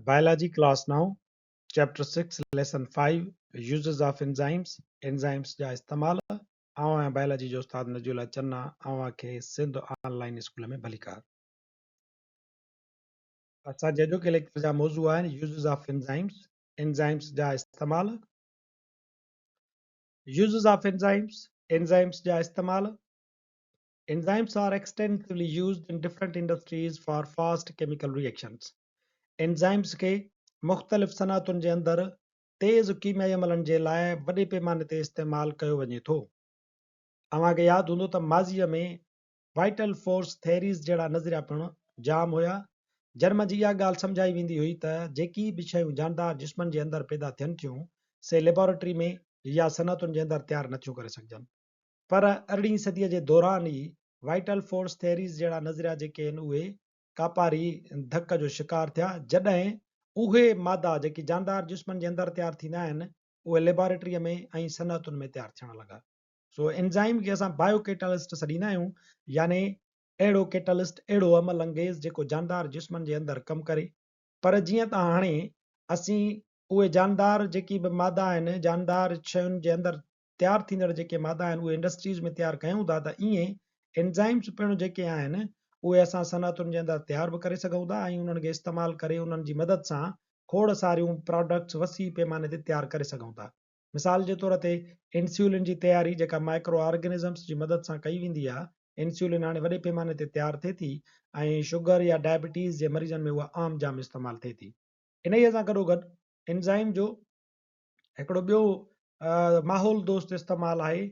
Biology class 9 chapter 6 lesson 5 uses of enzymes enzymes جا استعمال. آئون آهيان بائلاجي جو استاد نجي الله چنا، اوهان کي سنڌ آن لائين اسڪول ۾ ڀليڪار. اسان جي اڄوڪي ليڪچر جا موضوع آهن يوزز آف انزائمز انزائمز جا استعمال، يوزز آف انزائمز انزائمز جا استعمال. Enzymes are extensively used in different industries for fast chemical reactions. Enzymes کي مختلف صنعتن جي اندر تيز ڪيميائي عملن جي لاء وڏي پيماني تي استعمال ڪيو وڃي ٿو. اوهان کي ياد هوندو ته ماضيء ۾ وائٽل فورس ٿيريز جهڙا نظريا پڻ جام هيا، جن منجهه اها ڳالهه سمجهائي ويندي هئي ته جيڪي به شيون جاندار جسمن جي اندر پيدا ٿين ٿيون، سي ليبارٽري ۾ يا صنعتن جي اندر تيار نٿيون ڪري سگهجن. پر ارڙهين صديء جي دوران ئي وائٽل فورس ٿيريز جهڙا نظريا جيڪي آهن اهي ڪاپاري ڌڪ جو شڪار ٿيا، جڏهن اهي مادا جيڪي جاندار جسمن جي اندر تيار ٿيندا آهن اهي ليبارٽريء ۾ ۽ صنعتن ۾ تيار ٿيڻ لڳا. سو انزائم کي اسان بايو ڪيٽالسٽ سڏيندا آهيون، يعني اهڙو ڪيٽالسٽ، اهڙو عمل انگيز جيڪو جاندار جسمن جي اندر ڪم ڪري. پر جيئن ته هاڻي اسين اهي جاندار جيڪي به مادا آهن، جاندار شين جي اندر تيار ٿيندڙ جيڪي مادا آهن اهي انڊسٽريز ۾ تيار ڪيون ٿا ته ائين انزائمز پڻ جيڪي آهن اهي اسان صنعتن جي اندر تيار به ڪري سگهون ٿا ۽ انهن کي استعمال ڪري انهن جي مدد سان کوڙ ساريون پراڊڪٽس وسيع پيماني تي تيار ڪري سگهون ٿا. مثال جي طور تي انسيولين جي تياري جيڪا مائڪرو آرگنزمز جي مدد سان ڪئي ويندي آهي، انسيولين هاڻي وڏي پيماني تي تيار ٿئي ٿي ۽ شگر يا ڊائبٽيز جي مريضن ۾ اها عام جام استعمال ٿئي ٿي. انهيء سان گڏوگڏ انزائم جو هڪڙو ٻيو ماحول دوست استعمال آهي،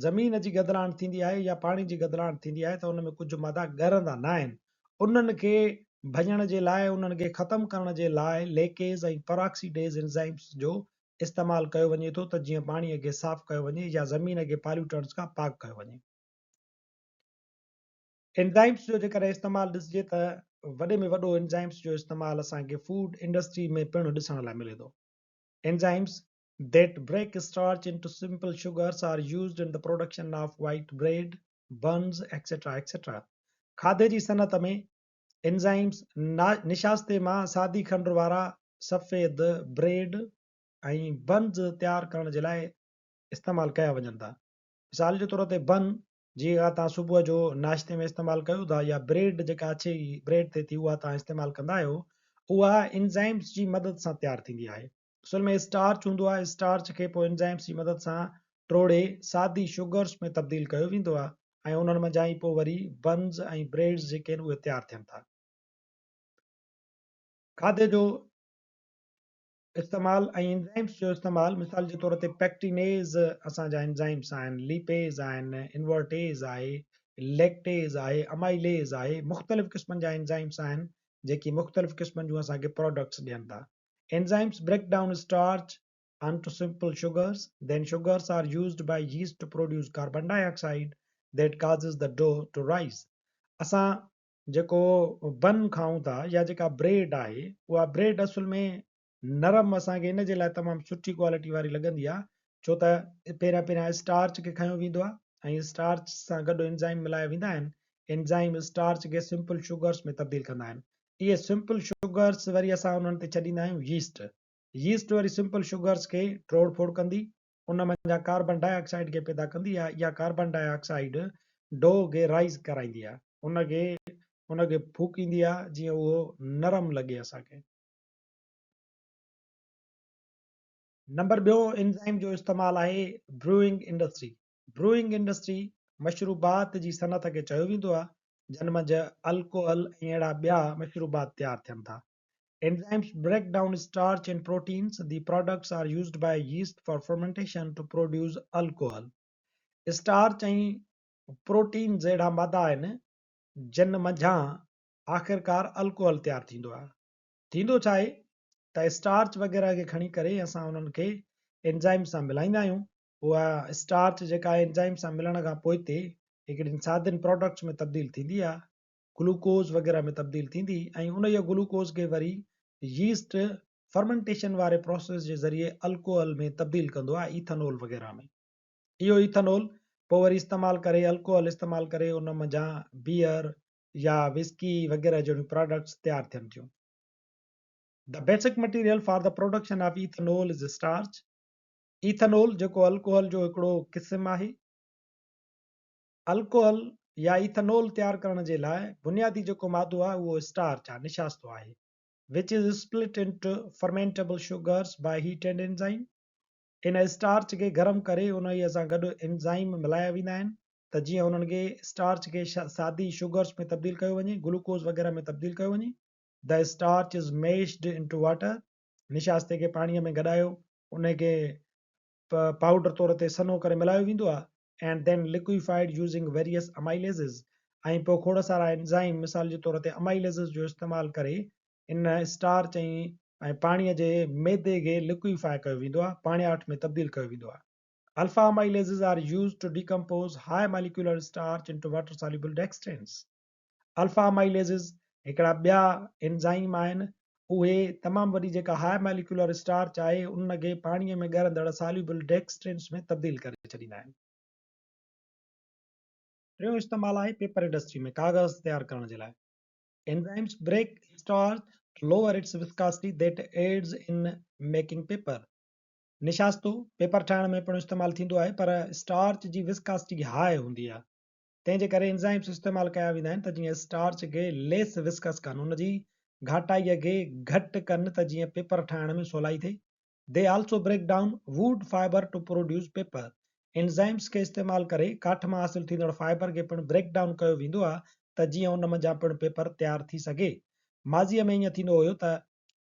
زمين جي گدلاڻ ٿيندي آهي يا پاڻي جي گدلاڻ ٿيندي آهي ته ان ۾ ڪجهه مادا ڳرندا نه آهن، انهن کي ڀڃڻ جي لاء انهن کي ختم ڪرڻ جي لاء ليڪيز ۽ پراڪسيڊيز انزائمز جو استعمال ڪيو وڃي ٿو ته جيئن پاڻي کي صاف ڪيو وڃي يا زمين کي پاليوٽنٽس کان پاڪ ڪيو وڃي. انزائمز جو جيڪڏهن استعمال ڏسجي ته وڏي ۾ وڏو انزائمز جو استعمال اسان کي فوڊ انڊسٽري ۾ پڻ ڏسڻ لاء ملي ٿو. Enzymes that break starch into simple sugars are used in the production of white bread, buns, etc. etc. کاڌي جي صنعت ۾ انزائمز نشاستي مان سادي کنڊ وارا سفيد بريڊ ۽ بنز تيار ڪرڻ جي لاء استعمال ڪيا وڃن ٿا. مثال جي طور تي بن جيڪا توهان صبح جو ناشتي ۾ استعمال ڪيو ٿا يا بريڊ جيڪا اڇي بريڊ ٿئي ٿي اها توهان استعمال ڪندا آهيو اها انزائمز جي مدد سان تيار ٿيندي آهي. اصل ۾ اسٽارچ هوندو آهي، اسٽارچ کي پوء انزائمز جي مدد سان ٽوڙي سادي شوگرز ۾ تبديل ڪيو ويندو آهي ۽ انهن منجهان ئي پوء وري بنز ۽ بريڊز جيڪي آهن اهي تيار ٿين ٿا. کاڌي جو استعمال ۽ انزائمز جو استعمال مثال جي طور تي پيڪٽينيز اسان جا انزائمز آهن، ليپيز آهن، انورٽيز آهي، ليڪٽيز آهي، امائيليز آهي، مختلف قسمن جا انزائمز آهن جيڪي مختلف قسمن جون اسان کي پراڊڪٽس ڏين ٿا. Enzymes break down starch onto simple sugars, then sugars are used by yeast to produce carbon dioxide that causes the dough to rise. اسان جيڪو بن کائون ٿا يا جيڪا بريڊ آهي اها بريڊ اصل ۾ نرم اسان کي ان جي لاء تمام سٺي ڪوالٽي واري لڳندي آهي ڇو ته پهريان پهريان اسٽارچ کي کنيو ويندو آهي ۽ اسٽارچ سان گڏ انزائم ملايا ويندا آهن. انزائم اسٽارچ کي سمپل شوگرس ۾ تبديل ڪندا آهن. اهي سمپل شوگرس وري اسان انهن تي ڇڏيندا آهيون ييسٽ. ييسٽ وري سمپل شوگرس کي ٽوڙ ڦوڙ ڪندي ان منجهان ڪاربن ڊاء آڪسائيڊ کي پيدا ڪندي آهي. اها ڪاربن ڊاء آڪسائيڊ ڊو کي رائز ڪرائيندي آهي، ان کي ان کي ڦوڪيندي آهي جيئن اهو نرم لڳي اسان کي. نمبر ٻيو انزائم جو استعمال آهي بروئنگ انڊسٽري. بروئنگ انڊسٽري مشروبات جي صنعت کي چيو ويندو آهي جن منجهه الڪوحل ۽ اهڙا ٻيا مشروبات تيار ٿين ٿا. Enzymes break down starch and proteins, the products are used by yeast for fermentation to produce alcohol. Starch ۽ proteins اهڙا مادا آهن جن منجهان آخرڪار الڪوحل تيار ٿيندو آهي. ٿيندو ڇا آهي ته اسٽارچ وغيره کي کڻي ڪري اسان انهن کي انزائم سان ملائيندا آهيون. اها اسٽارچ جيڪا آهي انزائم سان ملڻ کان پوئتي هڪڙين سادين پراڊڪٽس ۾ تبديل ٿيندي آهي. گلوڪوز وغيره ۾ تبديل ٿيندي ۽ انهيء گلوڪوز کي وري ييسٽ فرمنٽيشن واري پروسيس جي ذريعي الڪوحل ۾ تبديل ڪندو آهي ايٿانول وغيره ۾. اهو ايٿانول پوء وري استعمال ڪري الڪوحل استعمال ڪري ان منجهان بيئر يا وسڪي وغيره جهڙيون پراڊڪٽس تيار ٿين ٿيون. The basic material for the production of ethanol is starch. Ethanol جيڪو الڪوحل جو هڪڙو قسم آهي. الڪوحل يا ايٿانول تيار ڪرڻ جي لاء بنيادي جيڪو مادو آهي اهو اسٽارچ آهي، نشاستو آهي، which is split into fermentable sugars by heat and enzyme. In starch کي گرم ڪري انهيء سان گڏ انزائم ملايا ويندا آهن ته جيئن انهن کي اسٽارچ کي سادي شگرس ۾ تبديل ڪيو وڃي، گلوڪوز وغيره ۾ تبديل ڪيو وڃي. The starch is mashed into water، نشاستي کي پاڻيء ۾ گڏايو انهي کي پائوڊر طور تي سنهو ڪري ملايو ويندو آهي and then liquefied using various amylases ۽ پوء کوڙ سارا انزائم مثال جي طور تي امائيليزز جو استعمال ڪري ان اسٽارچ ۽ پاڻيء جي ميدي کي لڪويفائي ڪيو ويندو آهي، پاڻياٺ ۾ تبديل ڪيو ويندو آهي. Alpha amylases are used to decompose high molecular starch into water soluble dextrins. Alpha amylases هڪڙا ٻيا انزائيم آهن اهي تمام وڏي جيڪا هاء ماليڪيولر اسٽارچ آهي ان کي پاڻي ۾ ڳرندڙ ساليوبل ڊيڪسٽرينس ۾ تبديل ڪري ڇڏيندا آهن. ٽيون استعمال آهي پيپر انڊسٽري ۾ ڪاغذ تيار ڪرڻ جي لاء. Enzymes break starch to lower its viscosity that aids in making paper. نشاستو paper ٺاهڻ ۾ پڻ استعمال ٿيندو آهي پر اسٽارچ جي وسڪاسٽي هاء هوندي آهي. تنهن جي ڪري انزائمز استعمال ڪيا ويندا آهن ته جيئن اسٽارچ کي ليس وسڪس ڪن، ان جي گهاٽائيء کي گهٽ ڪن ته جيئن پيپر ٺاهڻ ۾ سولائي ٿئي. They also break down wood fibre to produce paper. Enzymes کي استعمال ڪري ڪاٺ مان حاصل ٿيندڙ فائبر کي پڻ بريڪ ڊائون ڪيو ويندو آهي ته جيئن ان منجهان پڻ پيپر تيار ٿي سگهي. ماضيء ۾ ائين ٿيندو هيو ته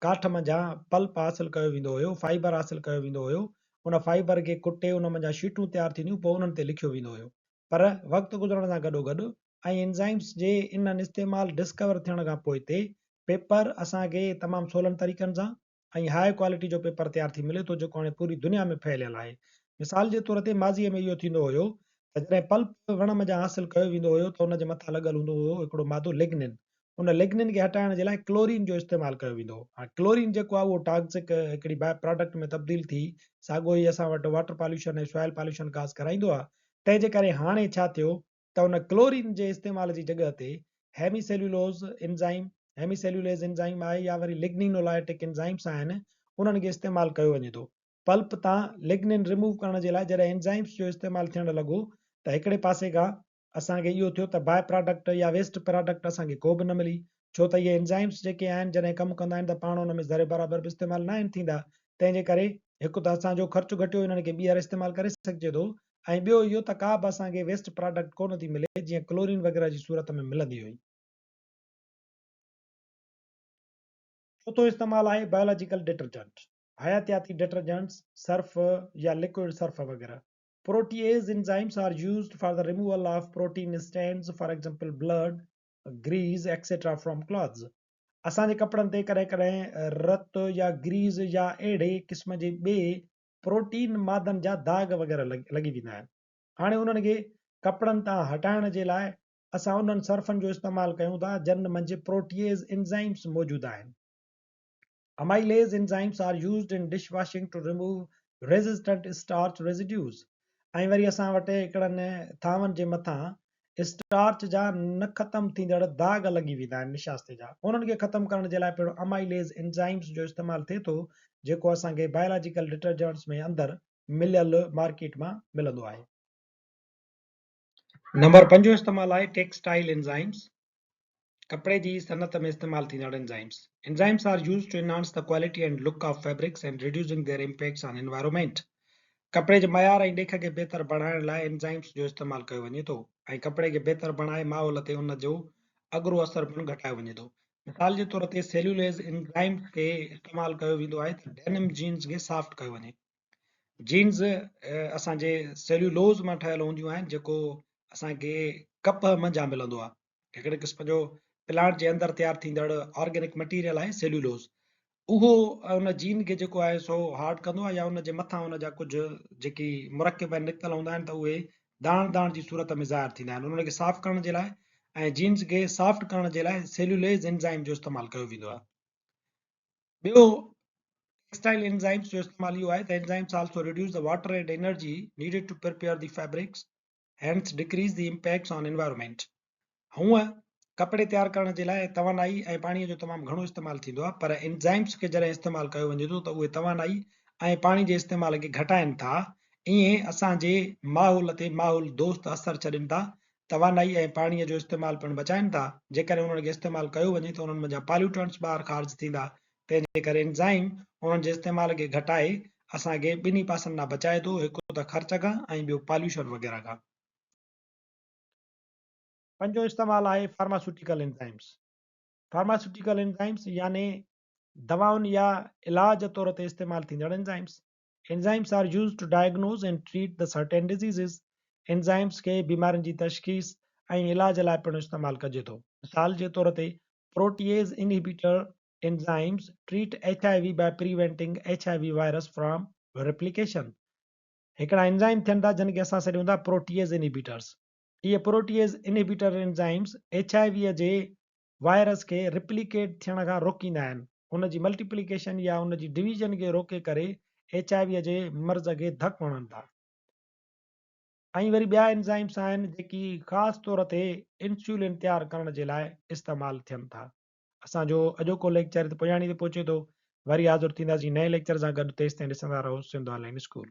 ڪاٺ منجهان پلپ حاصل ڪيو ويندو هيو، فائبر حاصل ڪيو ويندو هيو، ان فائبر کي ڪٽي ان منجهان شيٽون تيار ٿينديون پوء انهن تي لکيو ويندو هيو. پر وقت گذرڻ سان گڏوگڏ ۽ انزائمز جي انهن استعمال ڊسڪور ٿيڻ کان پوء تي پيپر اسان کي تمام سولن طريقن سان ۽ هاء ڪوالٽي جو پيپر تيار ٿي ملي ٿو جيڪو هاڻي پوري دنيا ۾ ڦهليل آهي. مثال جي طور تي ماضيء ۾ اهو ٿيندو هيو ته جڏهن پلپ وڻ منجهان حاصل ڪيو ويندو هيو ته ان جي مٿان لڳل هوندو هيو هڪڙو مادو لگنن ان لگنن کي هٽائڻ جي لاء ڪلورين جو استعمال ڪيو ويندو هو. هاڻي ڪلورين جيڪو آهي اهو ٽاڪسڪ هڪڙي باء پراڊڪٽ ۾ تبديل ٿي ساڳيو ئي اسان وٽ water pollution ۽ soil pollution cause ڪرائيندو آهي. تنهن جي ڪري هاڻي ڇا ٿيو ته ان ڪلورين جي استعمال جي جڳهه تي hemi cellulose enzyme, hemi cellulase enzyme آهي يا وري لگنينولائٽڪ انزائمس آهن انهن کي استعمال ڪيو وڃي ٿو. پلپ تان لگنين ريموو ڪرڻ جي لاء جڏهن انزائمس جو استعمال ٿيڻ لڳو ته هڪڙي پاسي کان اسان کي اهو ٿيو ته باء پراڊڪٽ يا ويسٽ پراڊڪٽ اسان کي ڪو به نه ملي ڇو ته اهي انزائمس جيڪي آهن جڏهن ڪم ڪندا آهن ته پاڻ ان ۾ ذري برابر به استعمال ناهن ٿيندا تنهن جي ڪري هڪ ته اسان جو خرچ گهٽيو انهن کي ٻيهر استعمال ڪري سگهجي ٿو ۽ ٻيو اهو ته ڪا به اسان کي ويسٽ پراڊڪٽ ڪو نه ٿي ملي جيئن ڪلورين وغيره جي صورت ۾ ملندي هئي. چوٿون استعمال آهي بائيولاجيڪل ڊٽرجنٽ، حياتياتي ڊٽرجنٽس، سرف يا لڪوئڊ سرف وغيره. Protease enzymes are used for the removal of protein stains, for example blood, grease etc. from clothes. اسان جي ڪپڙن تي ڪڏهن ڪڏهن رت يا گريز يا اهڙي قسم جي ٻئي پروٽين مادن جا داغ وغيره لڳي ويندا آهن. هاڻي انهن کي ڪپڙن تان هٽائڻ جي لاء اسان انهن سرفن جو استعمال ڪيون ٿا جن منجهه پروٽيز انزائمز موجود آهن. Amylase enzymes are used in dish washing to remove resistant starch residues ۽ وري اسان وٽ هڪڙن ٿانون جي مٿان اسٽارچ جا نه ختم ٿيندڙ داغ لڳي ويندا آهن نشاستي جا انهن کي ختم ڪرڻ جي لاء پڻ امائيليز انزائمز جو استعمال ٿئي ٿو جيڪو اسان کي بائيولاجيڪل ڊٽرجنٽس ۾ اندر مليل مارڪيٽ مان ملندو آهي. نمبر پنجون استعمال آهي ٽيڪسٽائيل انزائمز ڪپڙي جي صنعت ۾ استعمال ٿيندڙ enzymes. Enzymes are used to enhance the quality and look of fabrics and reducing their impacts on environment. ڪپڙي جي معيار ۽ ڏيک کي بهتر بڻائڻ لاء انزائمز جو استعمال ڪيو وڃي ٿو ۽ ڪپڙي کي بهتر بڻائي ماحول تي ان جو اڳرو اثر پڻ گهٽايو وڃي ٿو. مثال جي طور تي سيلوليز انزائمز کي استعمال ڪيو ويندو آهي ته ڊينم جينز کي سافٽ ڪيو وڃي. جينز اسان جي سيلولوز مان ٺهيل هونديون آهن جيڪو اسان کي ڪپهه منجهان ملندو آهي. هڪڙي قسم جو پلانٽ جي اندر تيار ٿيندڙ آرگينڪ مٽيريل آهي سيلولوز اهو ان جين کي جيڪو آهي سو هارڊ ڪندو آهي يا ان جي مٿان ان جا ڪجهه جيڪي مرڪب آهن نڪتل هوندا آهن ته اهي داڻ داڻ جي صورت ۾ ظاهر ٿيندا آهن انهن کي صاف ڪرڻ جي لاء ۽ جينز کي سافٽ ڪرڻ جي لاء سيلوليز انزائم جو استعمال ڪيو ويندو آهي. ٻيو ٽيڪسٽائل انزائمز جو استعمال اهو آهي ته enzymes also reduce the water and energy needed to prepare the fabrics hence decrease the impacts on environment. هونء ڪپڙي تيار ڪرڻ جي لاء توانائي ۽ پاڻي جو تمام گهڻو استعمال ٿيندو آهي پر انزائمز کي جڏهن استعمال ڪيو وڃي ٿو ته اهي توانائي ۽ پاڻي جي استعمال کي گهٽائن ٿا ائين اسان جي ماحول تي ماحول دوست اثر ڇڏين ٿا توانائي ۽ پاڻي جو استعمال پڻ بچائن ٿا جيڪڏهن انهن کي استعمال ڪيو وڃي ته انهن منجهان پاليوٽنٽس ٻاهر خارج ٿيندا تنهن جي ڪري انزائم انهن جي استعمال کي گهٽائي اسان کي ٻنهي پاسن ڏانهن بچائي ٿو هڪ ته خرچ کان ۽ ٻيو پاليوشن وغيره کان. پنجون استعمال آهي فارماسيوٽيڪل انزائمز. فارماسيوٽيڪل انزائمز يعني دوائن يا علاج طور تي استعمال ٿيندڙ enzymes. Enzymes are used to diagnose and treat the certain diseases. Enzymes کي بيمارين جي تشخيص ۽ علاج لاء پڻ استعمال ڪجي ٿو. مثال جي طور تي protease inhibitor enzymes treat H I V by preventing H I V virus from replication. هڪڙا انزائم ٿين ٿا جن کي اسان سڏيون ٿا پروٽيز انهبيٽرز. اهي protease inhibitor enzymes H I V جي وائرس کي ريپليڪيٽ ٿيڻ کان روڪيندا آهن، ان جي ملٽيپليڪيشن يا ان جي ڊويزن کي روڪي ڪري ايڇ I V جي مرض کي ڌڪ هڻن ٿا. ۽ وري ٻيا انزائمز آهن جيڪي خاص طور تي انسولين تيار ڪرڻ جي لاء استعمال ٿين ٿا. اسان جو اڄوڪو ليڪچر هت پڄاڻي تي پهچي ٿو. وري حاضر ٿينداسين نئين ليڪچر سان گڏ تيستائين ڏسندا رهو سنڌ آن لائين اسڪول.